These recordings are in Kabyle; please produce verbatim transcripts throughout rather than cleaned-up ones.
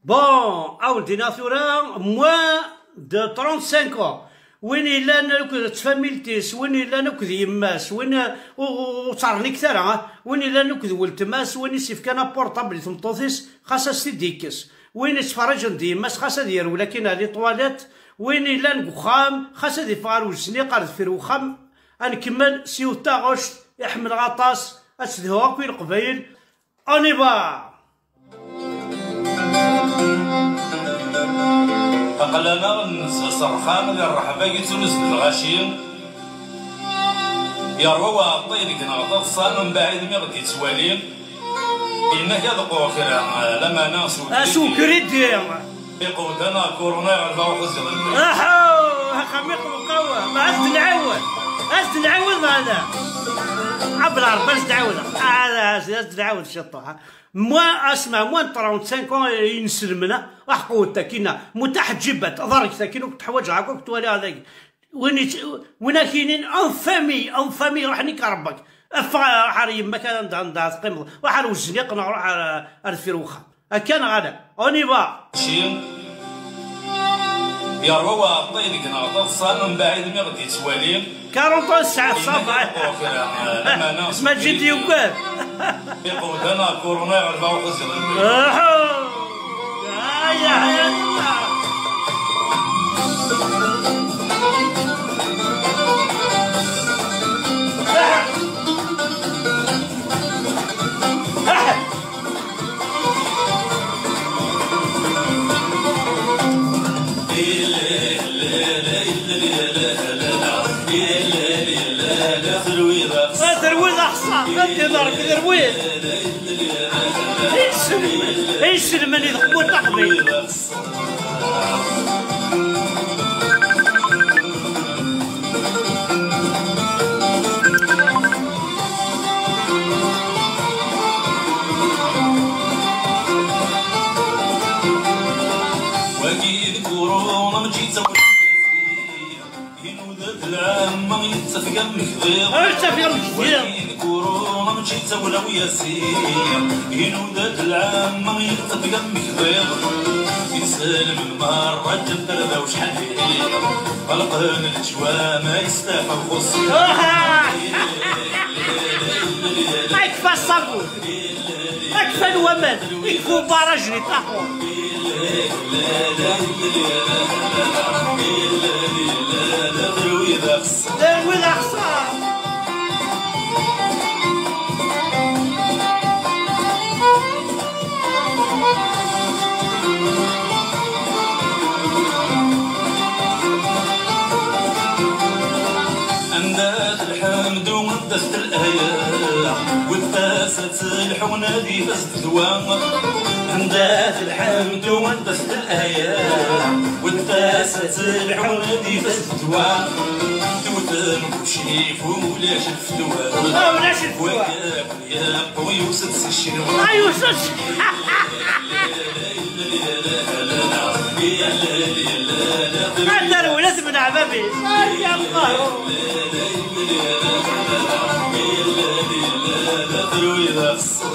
Bon, a wen-d-iniɣ tura, moins de trente-cinq ans. Win yellan akked tfamilt-is, win yellan akked yemma-s, win, ur, ur, ur ttṛenniket ara, ah. Win yellan akked weltma-s, win i s-yefkan aportabl i tmeṭṭut-is, xas ad s-t-id-yekkes. Win yettferriǧen di yemma-s, xas ad yerwel akkin ar les toilettes. Win yellan deg uxxam, xas ad iffeɣ ar wezniq, ar deffir uxxam. Ad nkemmel s yiwet taɣect i ḥemmleɣ aṭas, ad tedhu akk i Leqbayel. On y va! Aql-aneɣ nzeh s rrxam di rreḥba-agi, ttnuz-d lɣaci. Yerwa uɛeṭṭay deg-neɣ taḍsa, mbeɛd mi ɣ-d-yettwali. Yenna-k ad qquɣ kra, lameɛna s As ukridi. Iqewdan ɣer kuruna, iɣelba uxeẓẓer. Aḥaw, axxam iqewqaw, ma ad d-nɛawed, ad d-nɛawed, ma ad, abla Rebbi ad d-nɛawed, ad, ad, ad d-nɛawed ciṭuḥ. Moi, asma, moins de trente-cinq ans, inselmen, ah, ḥqu takina, mutaḥǧibat, ḍarek takina, ur k-teḥwaǧ akk, ur k-twala dagi. Win yett-, win ak-yinin, en famille, en famille, ruḥ nek Rebbi-k. Ffeɣ, ruḥ ar yemma-k, anda, anda teqqimeḍ. Ruḥ ar wezniq, neɣ ruḥ ar, ar deffir uxxam. Akka neɣ ala? On y va! Ci. Yerwa uɛeṭṭay deg-neɣ taḍsa, mbeɛd mi ɣ-d-yettwali. Quarante ans sɛiɣ, ça va. Maǧid yugad. Iqewdan ɣer kuruna, iɣelba uxeẓẓer. Aḥu! Ay, ay, ay, ay. Terwi d axṣar, ad d-iḍer deg terwi. Iselman, iselman i tqburt taqbaylit. Wagi d kurun, mačči d tawla. Inuda d lɛamma yettafeg am gdiḍ. Ay, yettafeg am gdiḍ. Wagi d kurun, mačči d tawla, a Yasin. Inuda d lɛamma yettafeg am gdiḍ. Inselmen merra ǧǧan tarda ucḥal. Ɣelqen leǧwama, yesteɛfa lxuṣ. Ay, kfa ṣṣabun. Ay, kfan waman. Ikfu baraj n Ṭaḥur. Terwi d axṣar. Anda-t lḥemdu, anda-t laya, wettas ad telḥu, nadi fas ddwa. Anda-t lḥemdu, anda-t laya, wettas ad telḥu, nadi fas ddwa. Tewtem kucif, ulac lfetwa. Ah, ulac lfetwa. Yeqqu yusa-d si Ccinwa. Ay, yusa-d si Ad terwel, ad tebneɛ babi. Ay, Allah. Terwi d axṣar.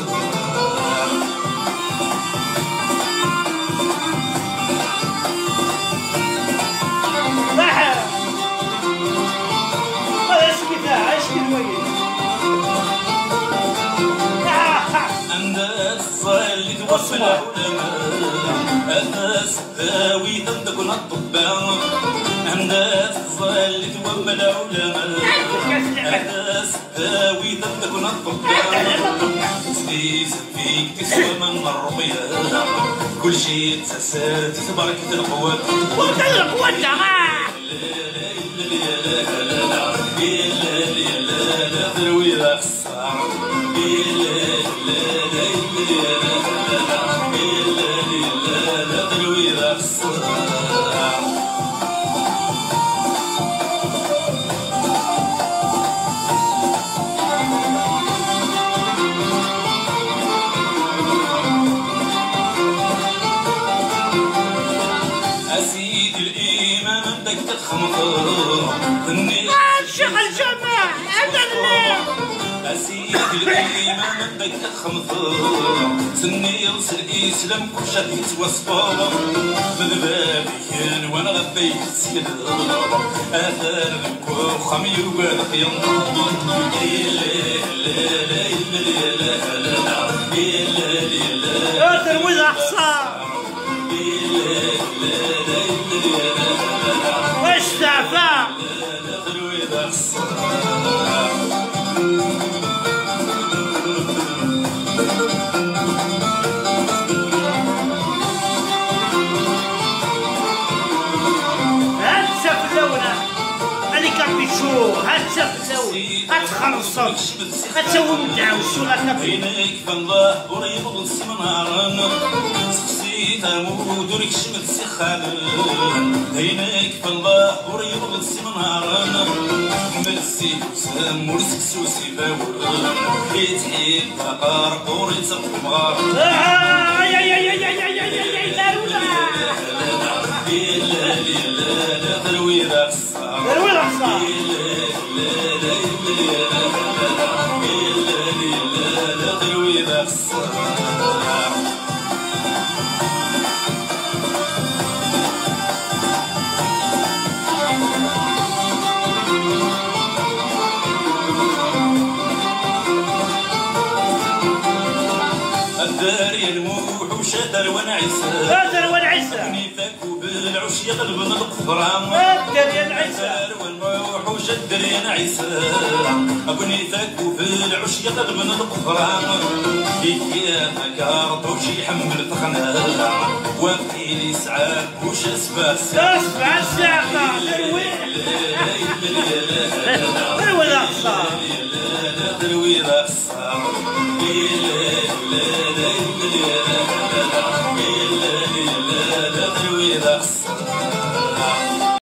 Anda tettẓallit wamla ulama, ad as-tawi tamdakna ṭṭebba. Anda tettẓallit wamla ulama, ad as-tawi tamdakna ṭṭebba. Zdi zdi tiswa ma n ṛṛuqya, kulci d tasartit, barket lqewwat. Barket lqewwat, ah! Terwi d axṣar. Terwi d axṣar. A Sidi Limam, anda i txemxeḍ? Tenniḍ. Ah, Ccix Lǧameɛ, anda telliḍ? Asiyek liman anda k-xemteḍ, tenniḍ s lislam kullec ad yettwasfeḍ. Medbab ikenwan ɣef ay tettseggleḍ, atan deg uxxam yugad xyal. Illa, illa, illa, illa, illa, illa, illa, illa, illa. Ur terwiḍ axeṣṣar. Illa, illa, illa, illa, illa, illa. Wac teɛfa? Hatta fell-awen, a les Capuchons, hatta fell-awen, ad txellṣem, ad tawim ddeɛwessu, a Capuchon. Iban Allah ur yebɣi s imnaren, sexsi tamud ur ikcem s ixxamen. Inek Allah ur yebɣi s imnaren, melsi usem ur seksu s ibawen. Ittḥil taqar ur itteɣ temɣar. Ay, ay, ay, ay, ay, ay, ay, ay, ay, tarewla. Illa, illa, illa, terwi d axeṣṣar. Terwi d axeṣṣar. Dderya n Muḥuc, a tarwa n Ɛisa. A tarwa n Ɛisa. Belɛuc yeɣlben lqefra. A dderya n Ɛisa. Tarwa n Muḥuc, a dderya n Ɛisa. Abni takku belɛuc yeɣlben lqefra. Ikya takarṭuc iḥemmel texna. Waqil yesɛa kuc asfar. Asfar sɛa, terwi. Terwi d axeṣṣar. Terwi d axeṣṣar.